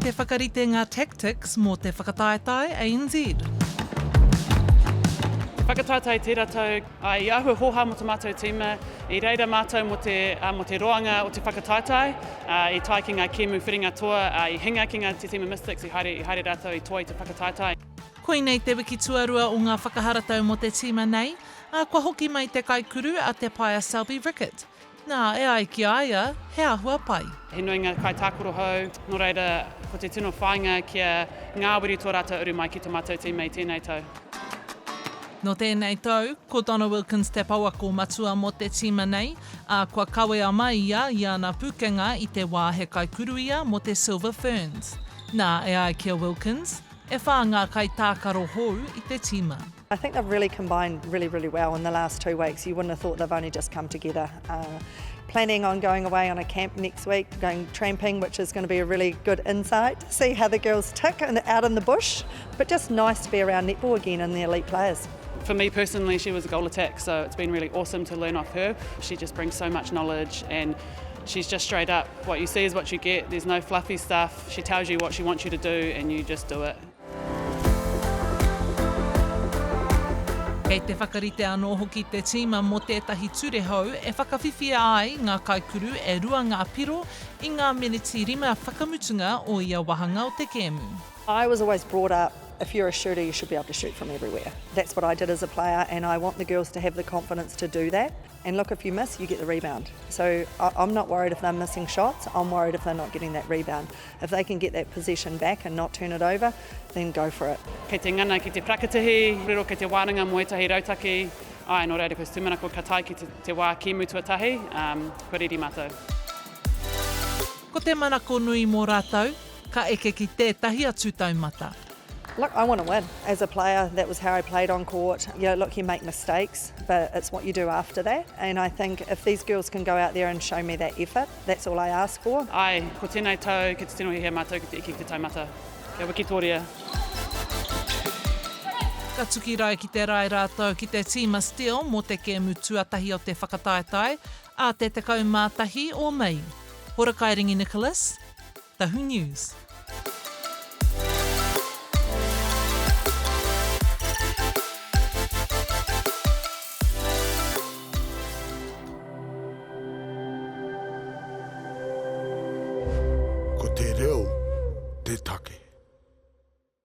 te whakarite ngā tactics mō te whakataetae ANZ. Te whakataetae tērā tau, ā, i āhua hōhā mō ta mātou tīma, i reira mātou mō te, ā, mō te roanga o te whakataetae, ā, i tae ki ngā kēmu whiringa toa, ā, i hinga ki ngā te tīma Mystics, i haere, i haere rātou i toa i te whakataetae. Koinei te wiki tuarua o ngā whakaharatau mō te tīma nei, ā, kua hoki mai te kaikuru a Te Paea Selby Rickit. Nā, e ai ki a ia, he āhua pai. He nui ngā kaitākaro hou, nō reira, ko te tino whāinga kia ngāwari tō rātou uru mai ki tō mātou tīma i tēnei tau. Nō tēnei tau, ko Donna Wilkins te pouako matua mō te tīma nei, ā, kua kawea mai ia i ana pūkenga i te wā he kaikuru ia mō te Silver Ferns. Nā, e ai ki a Wilkins, e whā ngā kaitākaro hou i te tīma. I think they've really combined really, really well in the last two weeks. You wouldn't have thought they've only just come together. Uh, planning on going away on a camp next week, going tramping, which is going to be a really good insight to see how the girls tick and out in the bush. But just nice to be around netball again and the elite players. For me personally, she was a goal attack, so it's been really awesome to learn off her. She just brings so much knowledge and she's just straight up. What you see is what you get. There's no fluffy stuff. She tells you what she wants you to do and you just do it. Kei te whakarite anō hoki te tīma mō tētahi ture hou e whakawhiwhia ai ngā kaikuru e rua ngā piro i ngā meneti rima whakamutunga o ia wāhanga o te kēmu. I was always brought up if you're a shooter you should be able to shoot from everywhere. That's what I did as a player and I want the girls to have the confidence to do that. And look, if you miss, you get the rebound. So I'm not worried if they're missing shots, I'm worried if they're not getting that rebound. If they can get that possession back and not turn it over, then go for it. Kei te ngana ki te parakitihi, riro kei te wānanga mō ētahi rautaki, āe, nō reira ko te tūmanako ka tae ki te wā kēmu tuatahi, kua riri mātou. Ko te manako nui mō rātou, ka eke ki tētahi atu taumata. Look, I want to win. As a player, that was how I played on court. You know, look, you make mistakes, but it's what you do after that. And I think if these girls can go out there and show me that effort, that's all I ask for. Āe, ko tēnei tau, kei te tino hiahia mātou ki te eke ki te taumata. Kia wikitoria. Ka tuki rae ki te rae rātou ki te tīma Steel mō te kēmu tuatahi o te whakataetae, ā te 11 o Mei. Horakairingi Nicholas, Tahu News.